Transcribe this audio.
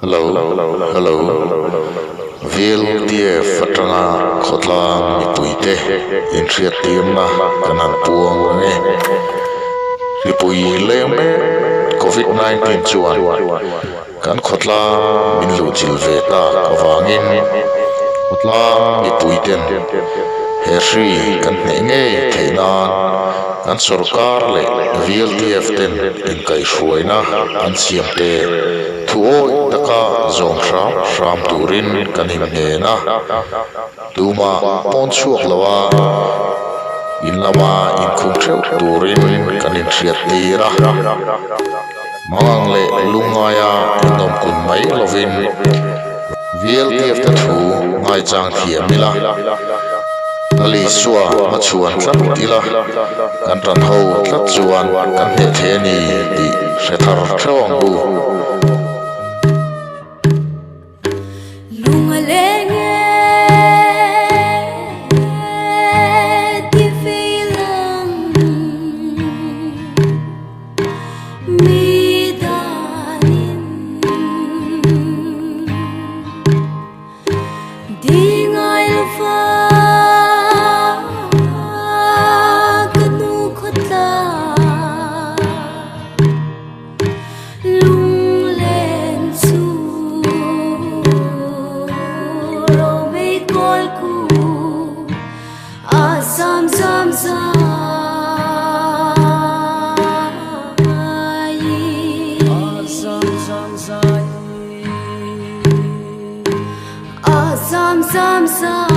Hello Hello VLTF atanga khawtlang mipuite inhriattirna kan han puang ang e. Mipui leng mek Covid 19 chuan kan khawtlang min luhchilh ve tak avangin khawtlang mipuiten he hri kan hneh ngei theih nan kan sorkar leh VLTF ten inkaihhruaina an siam te Thu awih taka zawm hram hram turin kan inhnen a, tumah pawn chhuak lo a, in lama inkhung theuh turin kan inhriat tir a. Mangang leh lungngaia inawmkun mai lovin VLTF te thu ngaichang thiam ila, Lalisua hmachhuan tlat ila, kan tan ho tlat chuan kan hneh thei a ni tih hre thar theuh ang u. Lung a leng e ti fei lang mi danin. Di ngai lo fa ka nu khawtla lunglen chu romei kawl ku a zam zam zai. A zam zam zai.